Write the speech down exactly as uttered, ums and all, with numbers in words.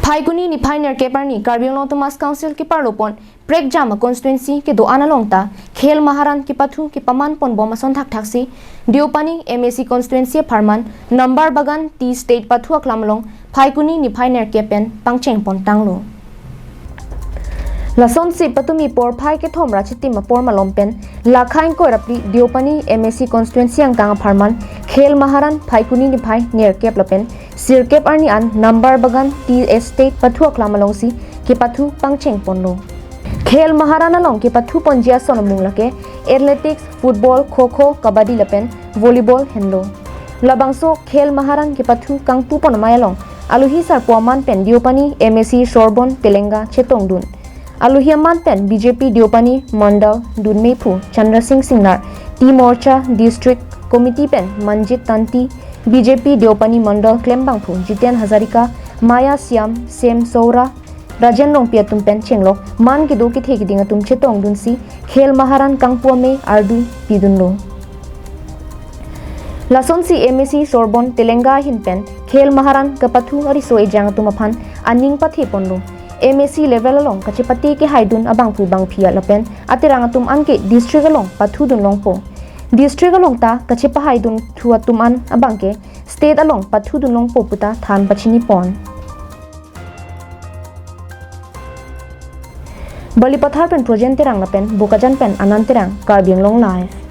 Phaikuni niphai nerkep arni Karbi Anglong Autonomous Council keparlopon prekjam a constituency kedo-an along ta Khel Maharan kepathu kepaman ponbom ason thakthaksi Deopani M A C constituency apharman Nambar Bagan Tea Estate pathu aklam along Phaikuni niphai nerkep pen pangcheng pontanglo. Lasonsi patumi porphai kethom ra chitim apor malom pen lakha ingkoi ra phli Deopani M A C constituency angkang apharman Khel Maharan Phaikuni niphai nerkep lapen sirkep arni an Nambar Bagan Tea Estate pathu aklam alongsi kepathu pangcheng ponlo. Khel Maharan along kepathu ponji ason amung lake athletics, football, kho kho, kabaddi lapen volleyball henlo. Labangso Khel Maharan kepathu kangpu pon amei along alohi sarpo aman pen Deopani M A C Sorbon Telenga chetongdun. Alohi aman pen B J P Deopani Mandal dunmephu Chandra Singh Singnar, Tea Morcha District Committee pen Manjit Tanti, B J P Deopani Mandal klembangphu Jiten Hazarika, Maya Siam, Sem Soura, Rajen Rongpi atum pen chenglok man kedo kethe keding atum chetongdunsi Khel Maharan kangpu amei ardu pidunlo. Lasonsi M A C Sorbon Telenga ahin pen Khel Maharan kepathu ariso ejang atum aphan aning pathe ponlo. M A C level along kachepate kehaidun abangphu bangphi lapen aterang atum anke district along pathudun longpo. District along ta kachepahaidun thu atum an abangke state along pathudun longpo puta than pachini pon. Balipathar pen Projen Terang lapen Bokajan pen Anand Terang, Karbi Anglong Live.